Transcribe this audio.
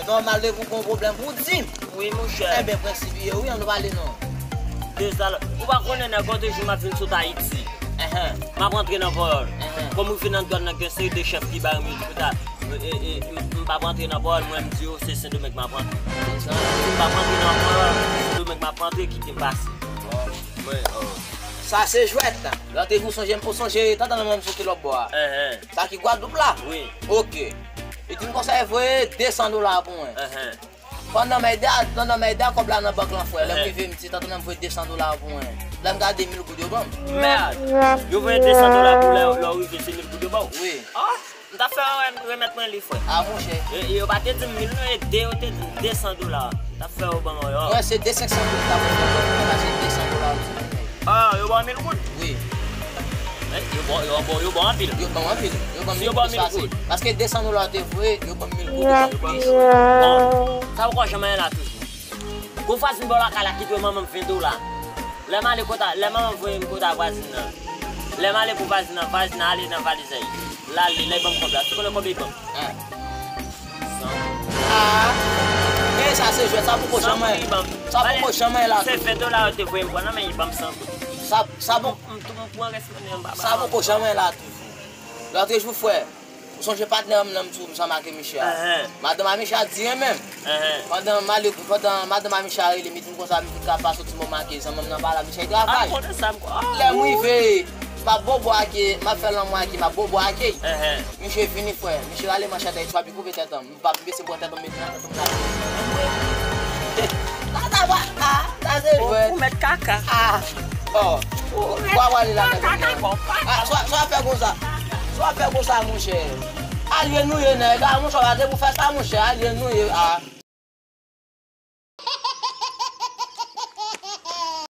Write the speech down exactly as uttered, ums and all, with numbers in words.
Nòmal, depi w gen yon pwoblèm pou w di m. Wi, monchè. Enben, prensip ye, wi, ann nou pale non. Deza, ou pa konnen nèg yo te jou m ap vin sot Ayiti. Enhen. M ap rantre nan vòl. Enhen. Kòm ou vin anndan nan gen seri de chèf ki bay m yo di pou ta. E, e, e, m, m p ap rantre nan vòl, mwen m di yo se Sendomeng m ap rantre. Deza. Si m p ap rantre nan vòl, Sendomeng m ap rantre, kite m pase. Bon. Mwen, oh. Sa se jwèt. Lòt jou ou sonje, ou sonje, tantan nan menm sou ki lòt bò a. Enhen. Sa ki Gwadloup la? Wi. Ok. Li di m konsa, li voye de san dola pou mwen. Enhen. Pandan m ede a, pandan m ede a kòb la nan bank lan, frè. Lè m rive, m di, "Tantan, m voye de san dola pou mwen." Lè m gade, mil goud yo ban m. Mèd! Yo voye de san dola pou lè, lè w rive, se mil goud yo ba w. Wi. Ah! M ta fè yo rem-, remèt mwen li, frè. Ah, monchè. E, e yo pa te di m mil non, e de yo te di m de san dola. M ta fè yo ban mwen yo. Mwen, se de senk san goud m ta pran, mwen pa se de san dola. Ah, yo ba w mil goud? Wi. Men, yo ba, yo ba, yo ba w anpil. Yo ban m anpil. Yo ban m mil goud. Si yo ba w mil goud. Paske de san dola te voye, yo ban m mil goud, yo ban m plis. Bon, sa poko janm anyen la toujou. Gon vwazin bò lakay la ki dwe manman m ven dola. Lè m ale kot a, lè manman m voye m kot a vwazin nan. Lè m ale pou vwazin nan, vwazin nan ale nan valiz li. L ale, lè l ban m kòb la. Ou konnen kòb li ban m? San. Ah, men sa se jwèt, sa poko janm anyen. San pou li ban m. Sa poko janm anyen la. Se ven dola yo te voye m pran nan men, li ban m san goud. Sa, sa poko, m tou, m pran rès mwen, m pa ba. Sa poko janm anyen la toujou. Lòt jou, frè, ou sonje patnè m nan m di w m sanm ak Michè a? Enhen. Madanm a Michè a di renmen m. Enhen. Pandan m ale, pandan madanm a Michè a rele m, li di m konsa, m vin ka pase yon ti moman ak zanmi m nan pale, Michè travay. Ah, m konnen sa, m ko-, ah. Lè m rive, m ap bobo ak, m ap fè lanmou ak, m ap bobo ak. Enhen. Misye vini, frè. Misye rale manchèt li, tchwap, li koupe tèt an m. M p ap bese bò tèt mwen, mete nan tèt mwen la. Tata va, ah, sa se jwèt. Ou mèt kaka. Ah, oh. Ou mèt kaka, konpa. Ah, sa, sa fè konsa. Sa fè konsa, monchè. Alye nou ye, nèg. Ah, monchè, pa te pou fè sa, monchè. Alye nou ye, ah.